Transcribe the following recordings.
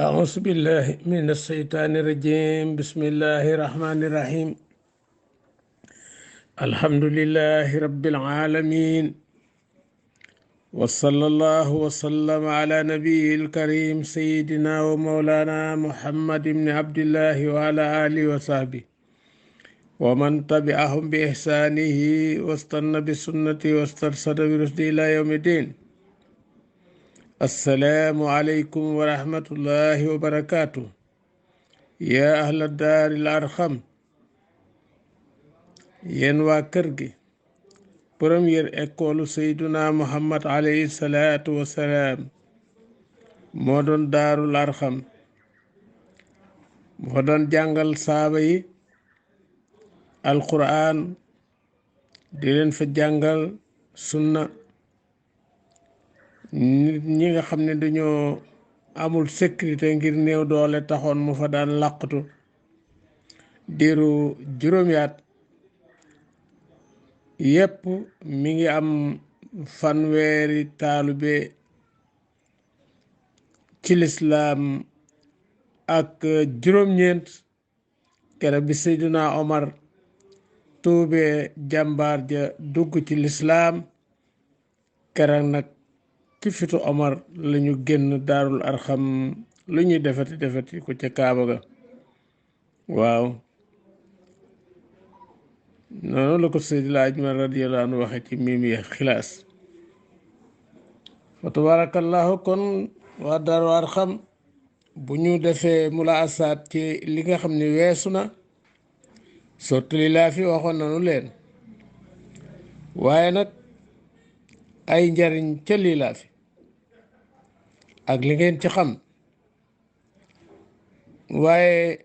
أعوذ بالله من الشيطان الرجيم بسم الله الرحمن الرحيم الحمد لله رب العالمين وصلى الله وسلم على نبي الكريم سيدنا ومولانا محمد بن عبد الله وعلى آله وصحبه ومن تبعهم بإحسانه واستنى بسنته واسترشد برشده إلى يوم الدين السلام عليكم ورحمة الله وبركاته يا أهل الدار الأرحم yéen waa kër gi première école Seyduna Muhammad alayhi salaatu wasalaam moo doon daarul arxam moo doon jàngal saaba yi alquran di leen fa jàngal sunna nit ñi nga xam ne dañoo amul sécurité ngir néew doole taxoon mu fa daan làqatu diiru juróomi at yépp mi ngi am fanweeri taalube ci lislaam ak juróom-ñeent kere bi Seydina Omar tuubee jàmbaar ja dugg ci lislaam kere nag ci fitu Omar lañu génn daarul arxam lu ñuy defati ko ca Kaaba ga waaw noonu la ko Seydil Hadji Malick radiyallahu anhu waxe ci Mimiya Xilaas fa tabarakallahu kon waa daarul arxam bu ñu defee mulaasaat ci li nga xam ne weesu na sottali laa fi waxoon nanu leen waaye nag ay njariñ ca lii laa fi ak li ngeen ci xam waaye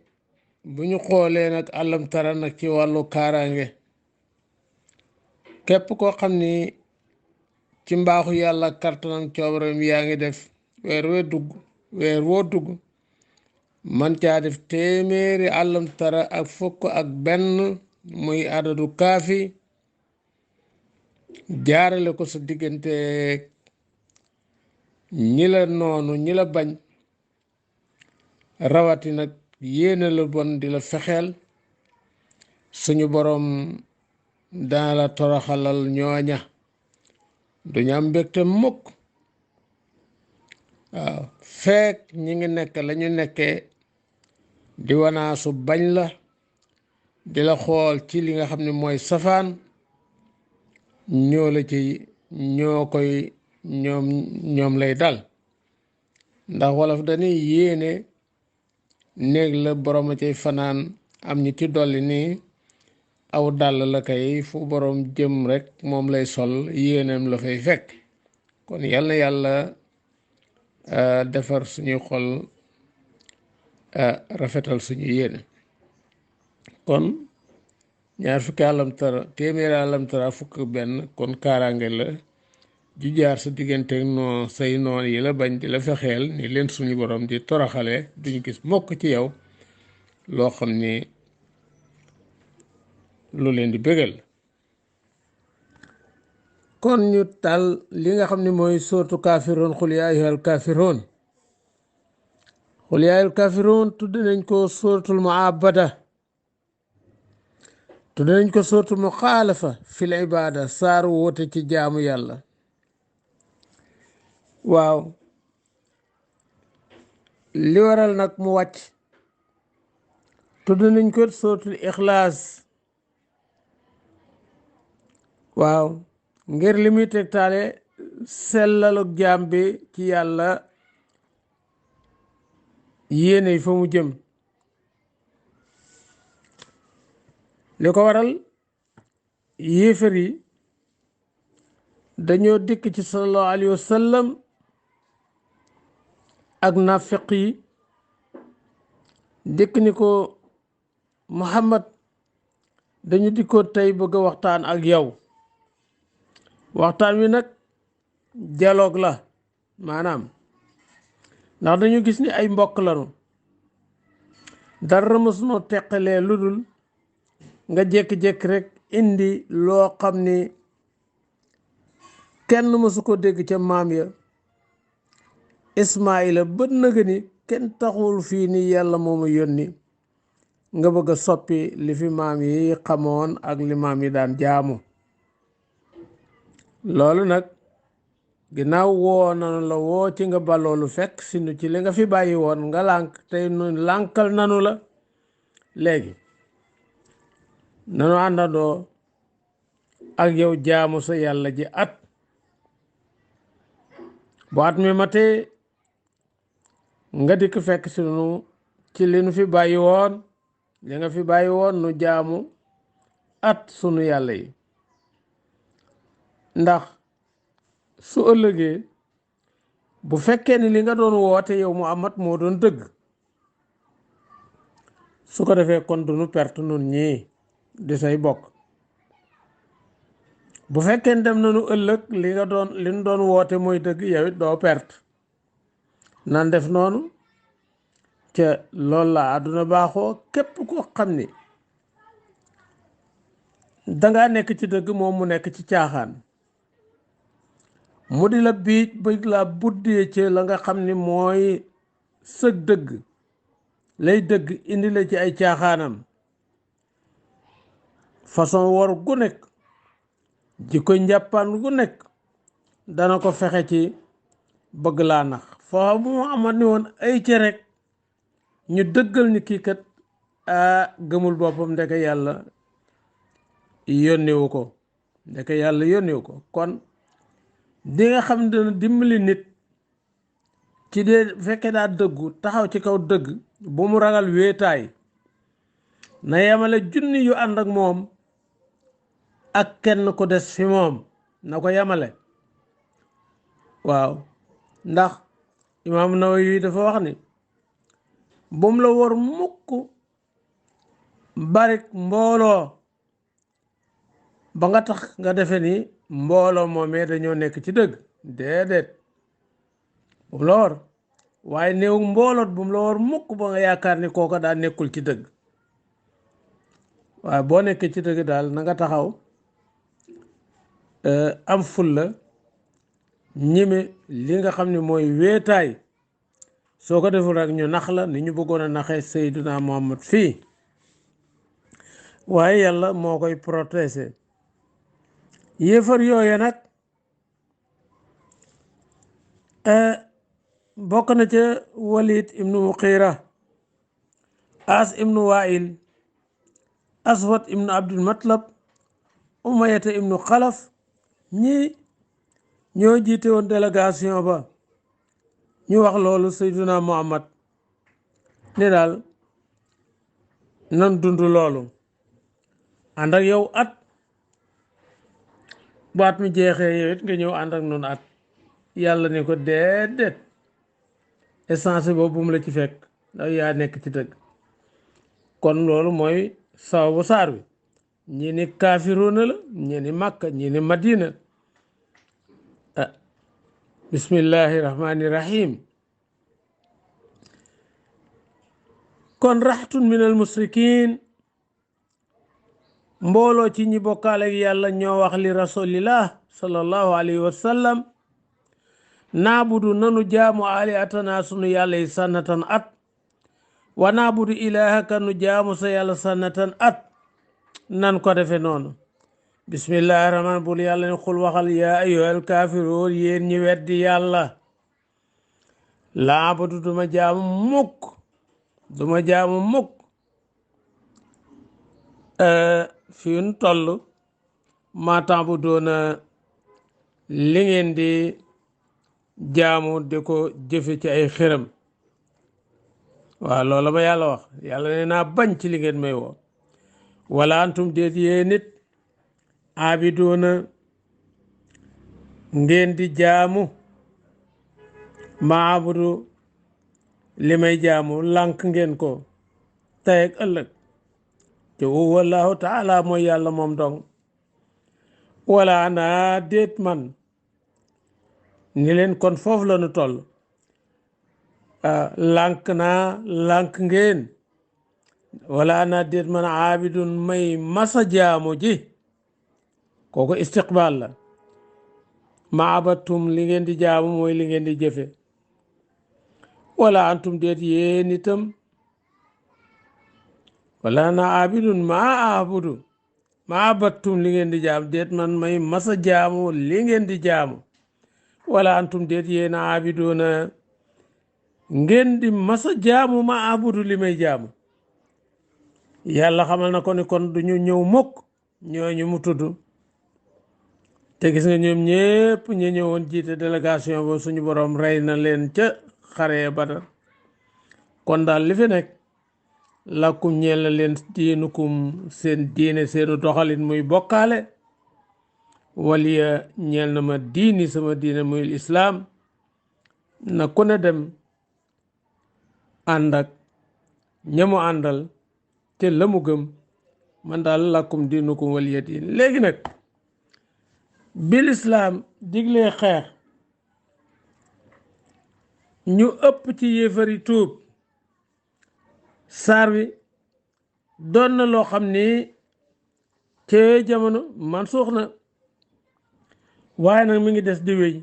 bu ñu xoolee nag àllam tara nag ci wàllu kaaraange képp koo xam ni ci mbaaxu yàlla kartanam coobaram yaa ngi def weer woo dugg man caa def téeméeri àllam tara ak fukk ak benn muy adadu kaafi jaarale ko sa diggante ñi la noonu ñi la bañ rawati nag yéene la bon di la fexeel suñu boroom dana la toroxalal ñooña duñu am mbégte mukk waaw fekk ñi ngi nekk lañu nekkee di wanaasu bañ la di la xool ci li nga xam ne mooy safaan ñoom lay dal ndax wolof dañuy yéene néeg la borom a cay fanaan am ñi ci dolli nii aw dàll la kay fu borom jëm rek moom lay sol yéeneem la fay fekk kon yàlla defar suñuy xol rafetal suñu yéene kon ñaar fukki àllamtara téeméeri àllamtara fukk benn kon kaaraange la ju jaar sa diggante noo say noon yi la bañ di la fexeel ni leen suñu borom di toroxale duñu gis mokk ci yow loo xam ni lu leen di bégal kon ñu tal li nga xam ne mooy sóotu kaafiroon xul yaa ayyuhal kaafiroon xul yaa ayyuhal kaafiroon tudd nañ ko sóotul muabada tudd nañ ko sóotul muxaalafa fil ibaada saar woote ci jaamu yàlla waaw li waral nag mu wàcc tudd nañ ko sóotul ixlaas waaw ngir li muy tegtaale sellalu jaam bi ci yàlla yéene fa mu jëm li ko waral yéefar yi dañoo dikk ci sallallahu alayhi wa sallam ak nafiq yi dikk ni ko Muhammad dañu dikkoon tey bëgg a waxtaan ak yow waxtaan wi nag dialogue la maanaam ndax dañu gis ni ay mbokk lanu dara mësunoo teqalee lu dul nga jékki-jékki rek indi loo xam ni kenn mësu ko dégg ca maam ya Ismaayila bët na nga ni kenn taxul fii ni yàlla moomu yónni nga bëgg a soppi li fi maam yi xamoon ak li maam yi daan jaamu. loolu nag ginnaaw woo nanu la woo ci nga baloolu fekk sinu ci li nga fi bàyyi woon nga lànk tey nu lànkal nanu la léegi nanu àndandoo ak yow jaamu sa yàlla ji at bu at mi matee nga dikk fekk sinu ci li nu fi bàyyi woon li nga fi bàyyi woon nu jaamu at sunu yàlla yi ndax su ëllëgee bu fekkee ni li nga doon woote yow Muhammad moo doon dëgg su ko defee kon du nu perte nun ñii di say bokk bu fekkee dem nañu ëllëg li nu doon woote mooy dëgg yow it doo perte nan def noonu ca loolu la àdduna baaxoo képp ko xam ni dangaa nekk ci dëgg moom mu nekk ci caaxaan mu di la biij ba la buddee ci la nga xam ni mooy sëg dëgg lay dëgg indi la ci ay caaxaanam façon wor gu nekk jikko njàppaan gu nekk dana ko fexe ci bëgg laa nax foo bu mu amat ni woon ay ci rek ñu dëggal ni kii kat gëmul boppam ndeke yàlla yónniwu ko kon di nga xam ne dana dimbali nit ci dee fekkee daa dëggu taxaw ci kaw dëgg bu mu ragal wéetaay na yemale junni yu ànd ak moom ak kenn ko des fi moom na ko yemale waaw ndax imaam Nawawi dafa wax ni bu mu la war mukk barik mbooloo ba nga tax nga defe ni mbooloo moomee dañoo nekk ci dëgg déedéet bu mu la war waaye néew mbooloot bu mu la war mukk ba nga yaakaar ni kooka daa nekkul ci dëgg waaye boo nekkee ci dëgg daal na nga taxaw am fulla ñime li nga xam ne mooy wéetaay soo ko deful rek ñu nax la ni ñu bëggoon a naxee Seydina Muhammad fii waaye yàlla moo koy protéger yéefar yooye nag bokk na ca Walid ibnu Muqira As ibnu Wail Aswad ibnu Abdul Matlab Umayata ibnu Xalaf ñi ñoo jiite woon délégation ba ñu wax loolu Seydina Muhammad ne daal nan dund loolu ànd ak yow at bu at mi jeexee yow it nga ñëw ànd ak noonu at yàlla ne ko déedéet essence boobu bu mu la ci fekk ndax yaa nekk ci dëgg kon loolu mooy sababu saar wi ñi ni kaafiroona la ñi ni Makka ñi ni Madina bismillahi rahmani rahim kon raxtun min al musrikin mbooloo ci ñi bokkaale ak yàlla ñoo wax li rasulillah sallallahu alayhi wa sallam naabudu nanu jaamu alihatana sunu yàlla yi sannatan at wa naabudu ilahaka nu jaamu sa yàlla sannatan at nan ko defe noonu bismillahi rahmaan bul yàlla ni xul waxal yaa ayyuhal kaafiruun yéen ñi weddi yàlla laabudu duma jaamu mukk fi nu toll maa taabudoona li ngeen di jaamu di ko jëfe ci ay xiram waaw loolu ma yàlla wax yàlla ne naa bañ ci li ngeen may woo wala antum déet yee nit aabidoona ngeen di jaamu maabudu li may jaamu lànk ngeen ko tey ak ëllëg te wallahu taala mooy yàlla moom dong wala ana déet man ni leen kon foofu la nu toll lànk ngeen wala ana déet man aabidun may masa jaamu ji kooku istiqbaal la ma abattum li ngeen di jaamu mooy li ngeen di jëfe wala antum déet yéen itam wala na abidun maa abudu maa abattum li ngeen di jaam déet man may masa jaamu li ngeen di jaamu wala antum déet yéen abiduna ngeen di masa jaamu ma abudu li may jaamu yàlla xamal na ko ni kon du ñu ñëw mukk ñooñu mu tudd te gis nga ñoom ñépp ñu ñëwoon jiite délégation ba suñu borom rey na leen ca xare Badar kon daal li fi nekk làkkum ñeel na leen diinukum seen diine seenu doxalin muy bokkaale waliya ñeel na ma diini sama diine muy islaam na ku ne dem ànd ak ñamu àndal te la mu gëm man daal làkkum diinukum waliya diin léegi nag bi lislaam diglee xeex ñu ëpp ci yéefari tuub saar wi doon na loo xam ni ci jamono man suux na waaye nag mi ngi des di wéy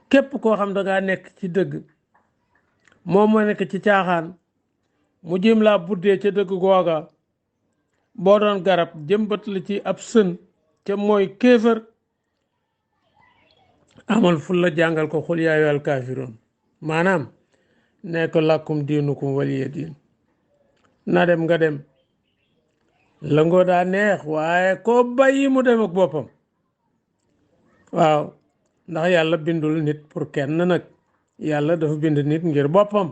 képp koo xam da ngaa nekk ci dëgg moom moo nekk ci caaxaan mu jëm laa buddee ca dëgg googa boo doon garab jëmbat la ci ab sën ca mooy kéefër amal ful la jàngal ko xul yaa ayyuhal kaafiruun maanaam ne ko làkkum diinukum waliya diin na dem nga dem la ngoo daa neex waaye koo bàyyi mu dem ak boppam waaw ndax yàlla bindul nit pour kenn nag yàlla dafa bind nit ngir boppam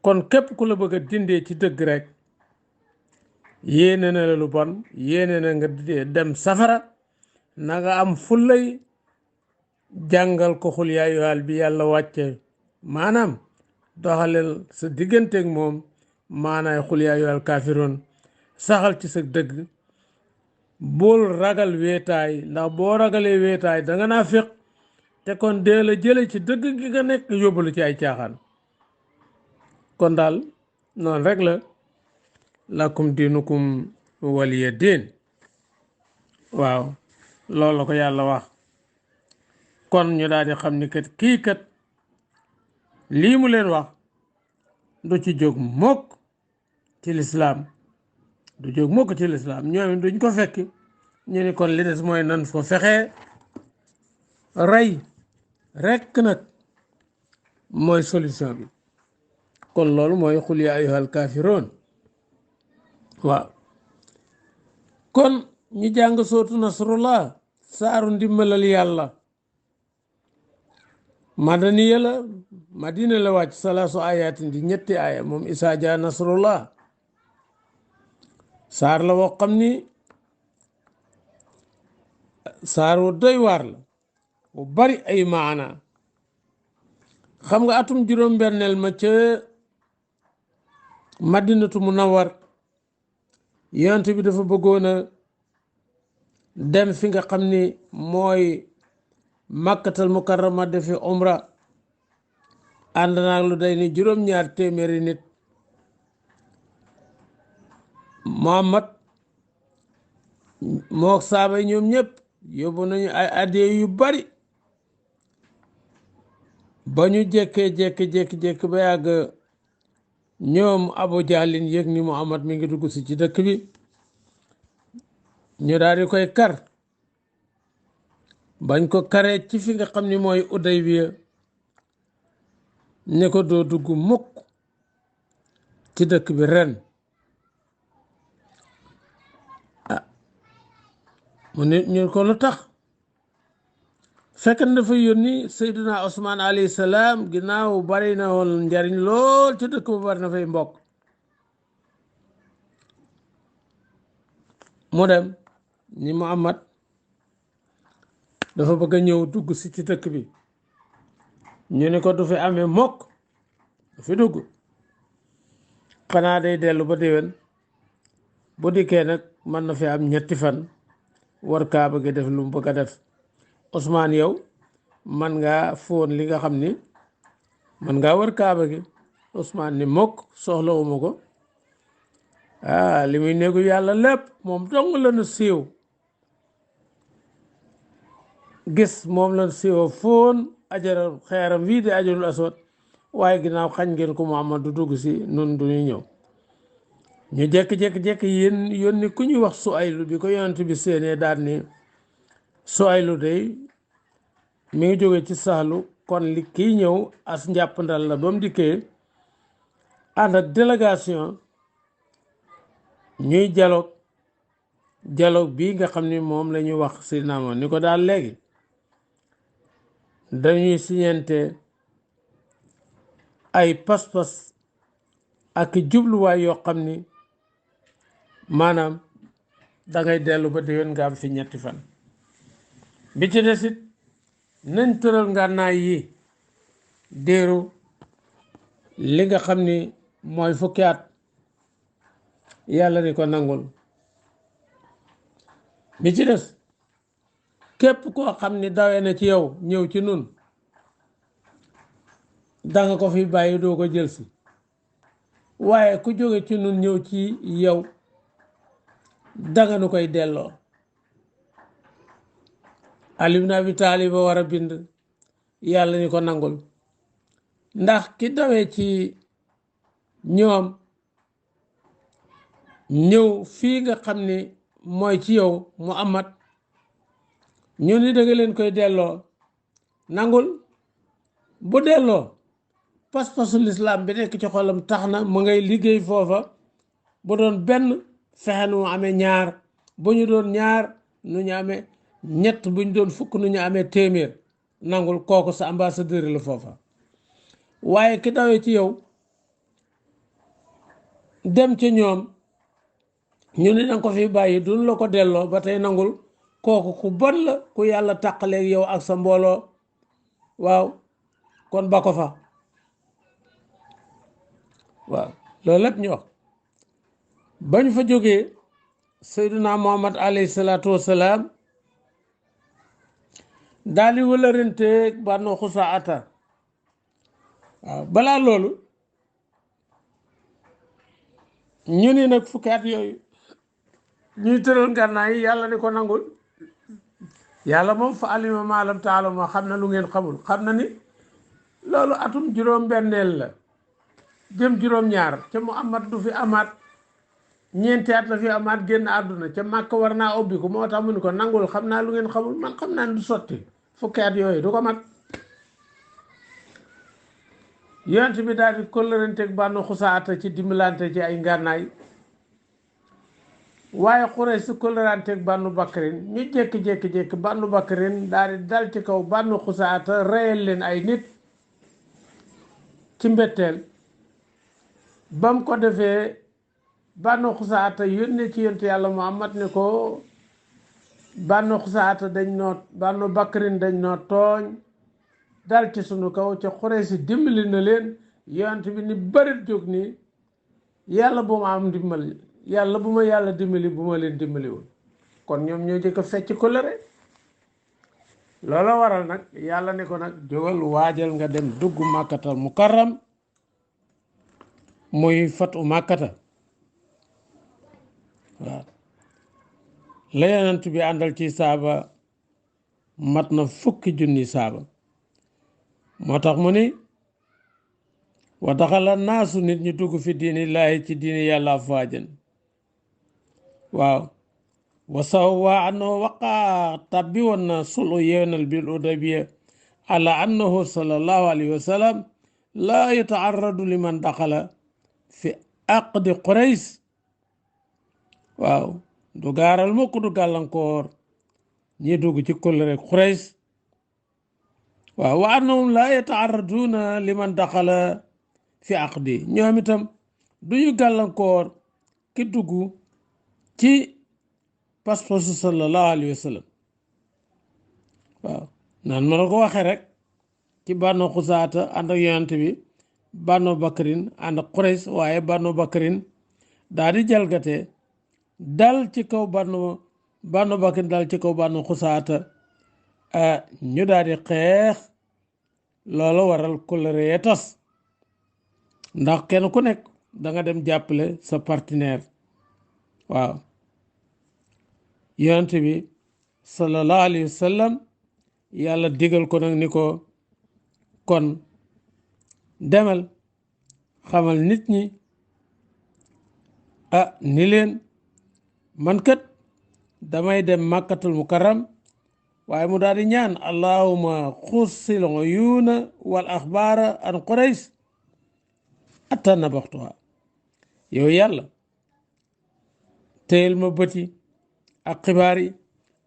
kon képp ku la bëgg a dindee ci dëgg rek yéene na la lu bon yéene na nga dem safara na nga am fullay jàngal ko xul yaa ayyuhal bi yàlla wàcce maanaam doxaleel sa digganteeg moom maanaay xul yaa ayyuhal kaafiroon saxal ci sa dëgg bul ragal weetaay ndax boo ragalee weetaay danga naa féq te kon dee la jële ci dëgg gi nga nekk yóbbalu ci ay caaxaan kon daal noonu rek la lakum diinukum waliya diin waaw loolu la ko yàlla wax kon ñu daal di xam ni kat kii kat lii mu leen wax du ci jóg mukk ci lislaam du jóg mukk ci lislaam ñoom duñ ko fekk ñu ni kon li des mooy nan ko fexee rey rekk nag mooy solution bi kon loolu mooy xul yaa ayyuhal kaafiroon waaw kon ñu jàng sootu nasrullah saaru ndimbalal yàlla madaniya la madina la wàcc salaasu ayatin di ñetti aaya moom isaa jaa nasrullah saar la woo xam ni saar wu doy waar la bu bari ay maana xam nga atum juróom-benneel ma ca madinatu munawwar yonent bi dafa bëggoon a dem fi nga xam ni mooy makkatal mukarrama defi umra ànd naag lu day ni juróom-ñaar téeméeri nit Muhammad moo saaba yi ñoom ñëpp yóbbu nañu ay addiya yu bari ba ñu jékki-jékki ba yàgg ñoom Abu Jahlin yëg ni Muhammad mi ngi dugg si ci dëkk bi ñu daal di koy kar bañ ko karee ci fi nga xam ni mooy Udaybiya ne ko doo dugg mukk ci dëkk bi ren mu ne ñu ko lu tax fekk na dafa yónni Seydina Osman alayhi salaam ginnaaw bari na woon njariñ lool ci dëkk bu bari na fay mbokk mu dem ni Muhammad dafa bëgg a ñëw dugg si ci dëkk bi ñu ne ko du fi amee mokk du fi dugg xanaa day dellu ba déwén bu dikkee nag mën na fi am ñetti fan war kaaba gi def lu mu bëgg a def Ousmane yow man ngaa fóon li nga xam ni man ngaa war kaaba gi Ousmane ni mokk soxlawuma ko li muy néegu yàlla lépp moom dong la nu siiw gis moom la siiw fóon ajara xeeram wii di ajarul aswad waaye ginnaaw xañ ngeen ko Muhammad du dugg si nun du ñu ñëw. ñu jékki-jékki-jékki yéen yónni ku ñuy wax Suaylu bi ko yonent bi séenee daal ni Suaylu day mi ngi jóge ci Sahlu kon li kii ñëw as njàppandal la ba mu dikkee ànd ak délégation ñuy dialogue bii nga xam ni moom la ñuy wax si namoon ni ko daal léegi dañuy siñente ay pas-pas ak jubluwaay yoo xam ni maanaam dangay dellu ba déwén nga am fi 3 fan bi ci desit nañ tëral ngànnaay yi déeru li nga xam ni mooy fukki at yàlla ni ko nangul bi ci des képp koo xam ni dawee na ci yow ñëw ci nun danga ko fi bàyyi doo ko jël si waaye ku jóge ci nun ñëw ci yow danga nu koy delloo. Ali ibn Abi Talib war a bind yàlla ni ko nangul ndax ki dawee ci ñoom ñëw fii nga xam ni mooy ci yow Muhammad ñu ni da nga leen koy delloo nangul bu delloo pas-pasu lislaam bi nekk ci xolam tax na mu ngay liggéey foofa bu doon benn fexe nu amee ñaar bu ñu doon ñaar nu ñu amee ñett bu ñu doon fukk nu ñu amee téeméer nangul kooku sa ambassadeur la foofa. waaye ki dawee ci yow dem ci ñoom ñu ni danga ko fi bàyyi duñ la ko delloo ba tey nangul kooku ku bon la ku yàlla tàqaleeg yow ak sa mbooloo waaw kon ba ko fa waaw loolu lépp ñu wax bañ fa jógee Seydina Muhammad alayhi salaatu wasalaam daal di wëlërante Banu Xusaata waaw balaa loolu ñu ni nag fukki at yooyu ñuy tëral ngànnaay yi yàlla ni ko nangul yàlla moom fa alima maalam taalama xam na lu ngeen xamul xam na ni loolu atum juróom-benneel la jëm juróom-ñaar ca Muhammad du fi amaat 4 at la fi amaat génn àdduna ca Màkka war naa ubbi ko moo tax mu ni ko nangul xam naa lu ngeen xamul man xam naa ni du sotti fukki at yooyu du ko mat yonent bi daal di kóllëranteeg Banu Xusaata ci dimbalante ci ay ngànnaay waaye Quraysh si kóllëranteeg Banu Bakrin ñu jékki-jékki-jékki Banu Bakrin daal di dal ci kaw Banu Xusaata reyal leen ay nit ci mbetteel ba mu ko defee Banu Xusaata yónnee ci yonent yàlla Muhammad ne ko Banu Xusaata Banu Bakrin dañ noo tooñ dal ci sunu kaw ca Quraysh dimbali na leen yonent bi ni bërit jóg ni yàlla bu ma am dimbali yàlla bu ma yàlla dimbali bu ma leen dimbaliwul kon ñoom ñoo jëkk a fecc kóllëre loola waral nag yàlla ne ko nag jógal waajal nga dem dugg màkkatal mukarram muy fatu màkkata waaw la yonent bi àndal ci saaba mat na 10,000 saaba moo tax mu ni wa daxala naasu nit ñu dugg fi diini laahi ci diini yàlla afwaajan waaw wa sawwa annahu waqaa tabbi woon na sulu yéenal bil udabiya ala annahu sallallahu alayhi wa sallam laa yataarradu liman daxala fi aqdi Quraysh waaw du gaaral mukk du gàllankoor ñi dugg ci kóllëre Quraysh waaw wa annahum laa yataarraduuna liman daxala fi aqdi ñoom itam duñu gàllankoor ki dugg ci pas-pasu sallallahu alayhi wa sallam waaw naan ma la ko waxee rek ci Banu Xusaata ànd ak yonent bi Banu Bakrin ànd ak Quraysh waaye Banu Bakrin daal di jalgate dal ci kaw Banu Bakrin dal ci kaw Banu Xusaata ñu daal di xeex loolu waral kóllëre ya tas ndax kenn ku nekk da nga dem jàppale sa partenaire waaw yonent bi sallallahu alayhi wa sallam yàlla digal ko nag ni ko kon demal xamal nit ñi ni leen man kat damay dem màkkatul mukarram waaye mu daal di ñaan allahuma xussil uyuuna wal axbaara an qurays atta nabaxtuha yow yàlla téyel ma bëti ak xibaar yi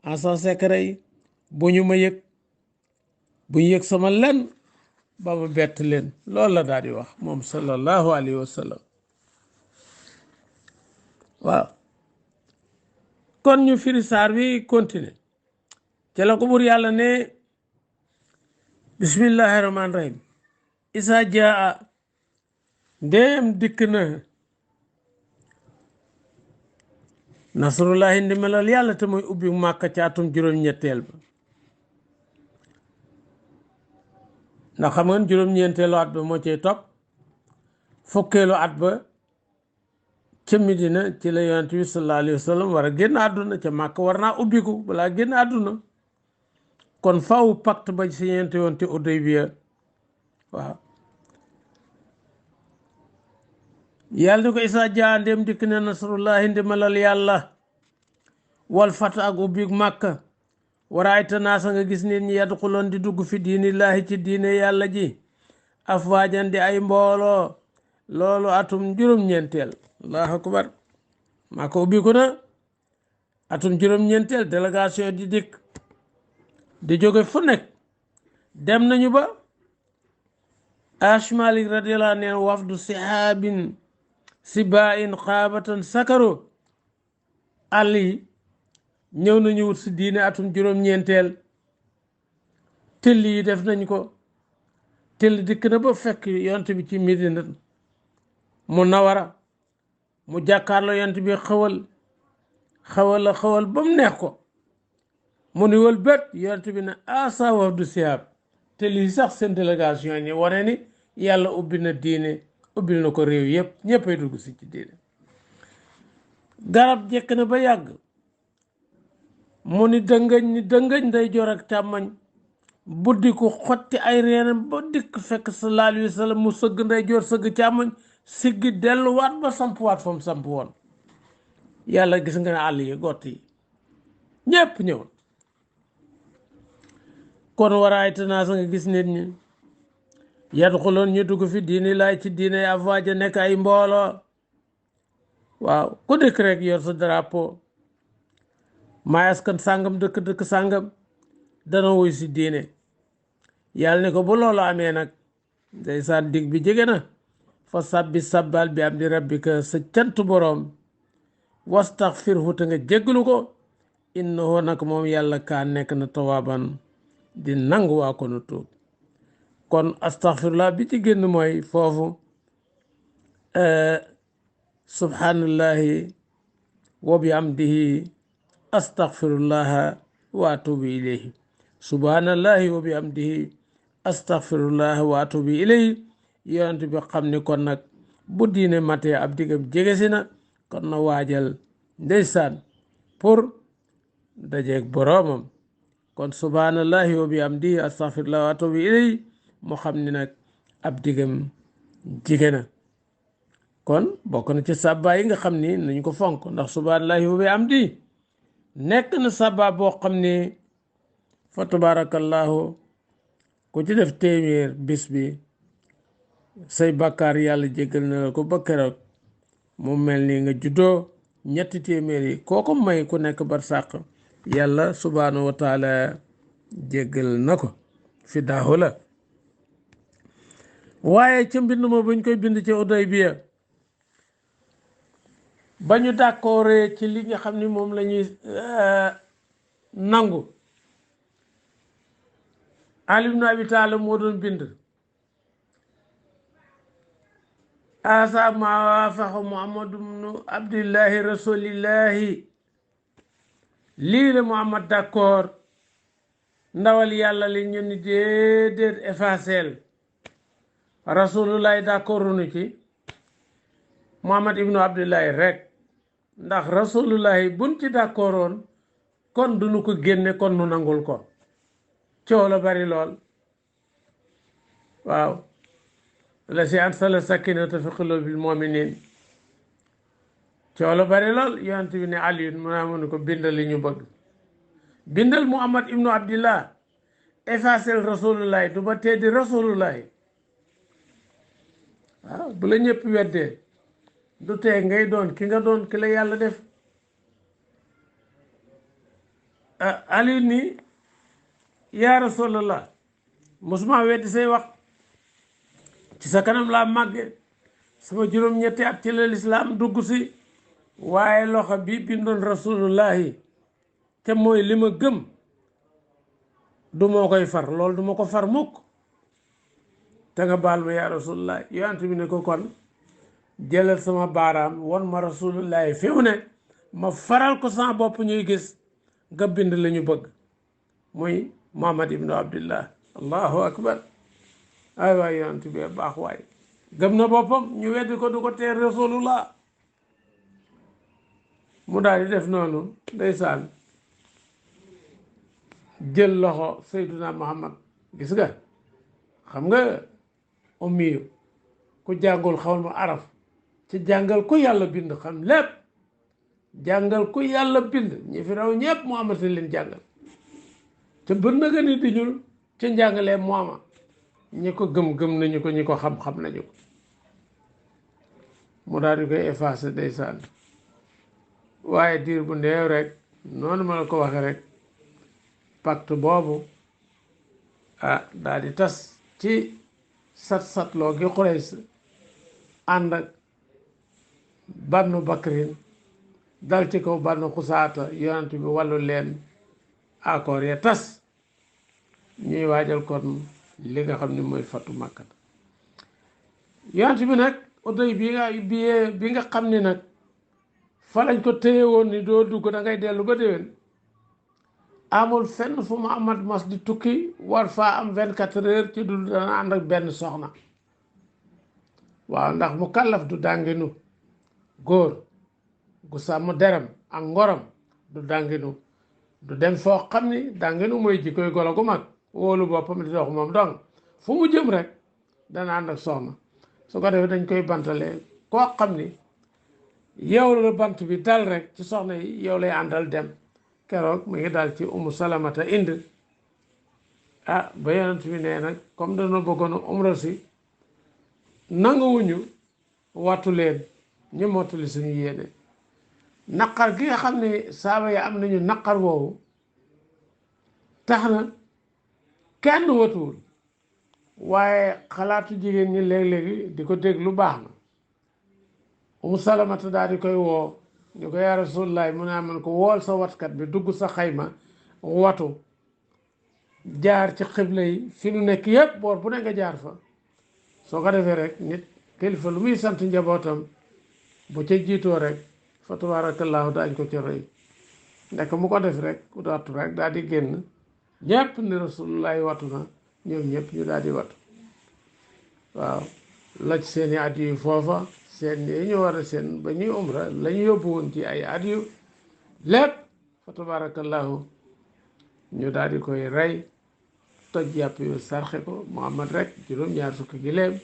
en sans secret yi bu ñu ma yëg bu ñu yëg sama lenn ba ma bett leen loolu la daal di wax moom sallallahu alayhi wa sallam waaw kon ñu firi saar bi continuer ca la ko bur yàlla ne bismillahi rahmaani rahim isa jaa ndéem dikk na nasrullahi ndimbalal yàlla te muy ubbi màkka ca atum juróom-ñetteel ba ndax xam ngeen juróom-ñeenteelu at ba moo cay topp fukkeelu at ba ca Medina ci la yonent bi sallallahu alayhi wa sallam war a génn àdduna ca màkk war naa ubbiku balaa génn àdduna kon faw pacte ba si ñeente yoon te Hudaybiya waaw yàlla ni ko isa jaa ndéem dikk ne nasrullahi ndimbalal yàlla wal fat ak ubbi màkka waraayta naasa nga gis nit ñi yadxuloon di dugg fi diinillahi ci diine yàlla ji afwaajan di ay mbooloo loolu atum juróom-ñeenteel allahu akbar màkka ubbiku na atum juróom-ñeenteel délégation di dikk di jóge fu nekk dem nañu ba Malik radiyallahu anhu wafdu sihaabin sibain xaabatan sakaro àll yi ñëw nañu wut si diine atum juróom-ñeenteel tëll yi def nañ ko tëll dikk na ba fekk yonent bi ci Medina mu nawara mu jàkkaarloo yonent bi xawal ba mu neex ko mu ni wal bët yonent bi ne asa wafdu sihaab te lii sax seen délégation ñi wane ni yàlla ubbi na diine ubbil na ko réew yëpp ñëppay dugg si ci diine garab jekk na ba yàgg mu ni dëngëñ nday jor ak càmmoñ buddi ku xotti ay reenam ba dikk fekk sallallahu alayhi wa sallam mu sëgg nday jor sëgg càmmoñ siggi delluwaat ba sampuwaat fa mu samp woon yàlla gis nga ne àll yi gott yi ñëpp ñëw kon waraayte naa sa nga gis nit ñi yadxuloon ñu dugg fi diini laay ci diine afwaaja nekk ay mbooloo waaw ku dëkk rek yor sa drapeau maay askan sàngam dëkk sàngam dana wuy si diine yàlla ne ko bu loolu amee nag ndeysaan dig bi jege na fa sabbi sabbal bi am di rabbika sa cant boroom wastaxfirhu te nga jéggalu ko innahu nag moom yàlla kaa nekk na tawaaban di nangu waa ko nu tuub kon astaghfirullah bi ci génn mooy foofu subhanallahi wa bi amdihi astaghfirullah wa atubu ilayhi subhanallahi wa bi amdihi astaghfirullah wa atubu ilayhi yonent bi xam ni kon nag bu diine matee ab digam jege si na kon na waajal ndeysaan pour dajeeg boroomam kon subhanallahi wa bi amdihi astaghfirullah wa atubu ilayhi moo xam ni nag ab digam jige na kon bokk na ci sàbbaa yi nga xam ni nañ ko fonk ndax subhanallahi wa bi amdihi nekk na sàbbaa boo xam ni fa tabarakallahu ku ci def téeméer bis bi say bàkkaar yàlla jéggal na la ko ba keroog mu mel ni nga juddoo ñetti téeméer yi kooko may ku nekk barsàq yàlla subhanahu wa taala jéggal na ko fi daahu la waaye ca mbind ma bañ koy bind ci Hudaybiya ba ñu d'accord ci li nga xam ni moom la ñuy nangu Ali ibn Abi Talib moo doon bind asa ma waafaqa Muhammadu ibnu Abdillahi rasulillahi lii la Muhammad d'accord ndawal yàlla li ñu ni déedéet effaceel rasulullahi d'accord nu ci Muhammad ibnu Abdillahi rek ndax rasulullahi buñ ci d'accordoon kon duñu ko génne kon nu nangul ko coow la bari lool waaw la si ansala sakinata fi qulubil mu'minin coow la bari lool yonent bi ne Aliyun mu naa mun ko bindal li ñu bëgg bindal Muhammad ibnu Abdillah effacel rasulullahi du ba tee di rasulullahi waaw bu la ñëpp weddee du tee ngay doon ki nga doon ki la yàlla def Aliou ni yaa rasulallah mosuma weddi say wax ci sa kanam laa màgge sama juróom-ñetti at ci la lislaam dugg si waaye loxo bi bindoon rasulullahi te mooy li ma gëm du moo koy far loolu du ma ko far mukk te nga baal ma yaa rasulullah yonent bi ne ko kon jëlal sama baaraam won ma rasulullahi fi mu ne ma faral ko sama bopp ñuy gis nga bind la ñu bëgg muy Muhammad ibnu Abdillah allahu akbar ay waay yonent bi baax waay gëm na boppam ñu weddi ko du ko teer rasulullah mu daal di def noonu ndeysaan jël loxo Seydina Muhammad gis nga xam nga ummiyu ku jàngul xaw ma araf ci jàngal ku yàlla bind xam lépp jàngal ku yàlla bind ñi fi raw ñëpp Muhammad leen jàngal te bën na gën a di ñul ci njàngalee Muhammad ñi ko gëm nañu ko ñi ko xam nañu ko mu daal di koy effacé ndeysaan waaye diir bu ndeew rek noonu ma la ko waxe rek pacte boobu daal di tas ci satloo gi Quraysh ànd ak Banu Bakrin dal ci kaw Banu Xusaata yonent bi wàllu leen accord ya tas ñuy waajal kon li nga xam ne mooy fatu Makka yonent bi nag odoy bi nga xam ni nag fa lañ ko téye woon ni doo dugg da ngay dellu ba déwén amul fenn fu Muhammad mas di tukki war faa am 24 heures ci dul dana ànd ak benn soxna waaw ndax mu kallaf du dànginu góor gu sàmm deram ak ngoram du dànginu du dem foo xam ni dànginu mooy jikkoy golo gu mag wóolu boppam di dox moom dong fu mu jëm rek dana ànd ak soxna su ko defee dañ koy bantalee koo xam ni yow la bant bi dal rek ci soxna yi yow lay àndal dem keroog mu ngi dal ci Umu Salamata Ind ba yonent bi nee nag comme dañoo bëggoon a umra si nanguwuñu wattu leen ñu mottali suñu yéene naqar gi nga xam ne saaba yi am nañu naqar woowu tax na kenn watuwul waaye xalaatu jigéen ñi léeg-léegi di ko dégg lu baax na Umu Salamata daal di koy woo ñu ko yaa Rasulullaah mu ne man ko wool sa watkat bi dugg sa xayma watu jaar ci xibla yi fi nu nekk yépp boor bu ne nga jaar fa soo ko defee rek nit kilifa lu muy sant njabootam bu ca jiitoo rek fa tabaarakallaahu daañ ko ca roy ndek mu ko def rek wattu rek daal di génn ñépp ni Rasulullaah watu na ñoom ñëpp ñu daal di watu waaw loj seeni at yu foofa seen yi ñu war a seen ba ñuy umra la ñu yóbbu woon ci ay at yu lépp fa tabarakallahu ñu daal di koy rey toj yàpp yu sarxe ko Muhammad rek juróom-ñaar fukki giléem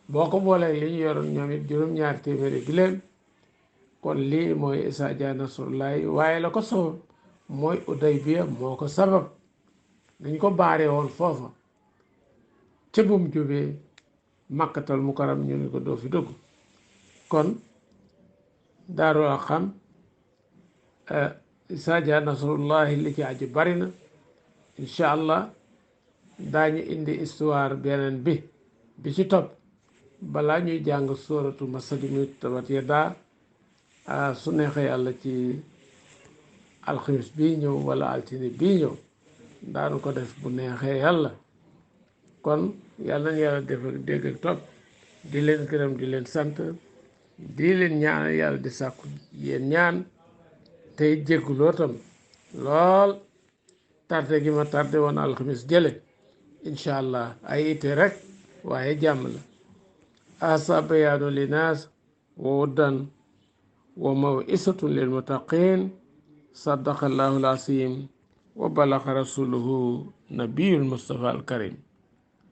boo ko boolee li ñu yoroon ñoom it juróom-ñaar téeméeri giléem kon lii mooy Isaa Jaa Nasrullaahi waaye la ko sabab mooy Udaybiya moo ko sabab dañ ko baaree woon foofa ca bum jubee Makkatal Mukarram ñu ne ko doo fi dugg kon Daarul Arqam Isaa Jaa Nasrullaahi li ci aju bari na incha allah daañu indi histoire beneen bi ci topp balaa ñuy jàng sóoratu Masad mi Tabbat yadaa su neexee yàlla ci alxamis bii ñëw wala altine bii ñëw daanu ko def bu neexee yàlla kon yàlla nañu yàlla def ak dégg ak topp di leen gërëm di leen sant di leen ñaanal yàlla di sàkku yéen ñaan tey jégguloo tam lool tardé gi ma tardé woon alxamis jële incha allah ay ite rek waaye jàmm la asa bayaanu linaas wa wuddan wa mawisatun lil muttaqin sadaqa allahu al asim wa balaxa rasuluhu nabiyul mustafa al karim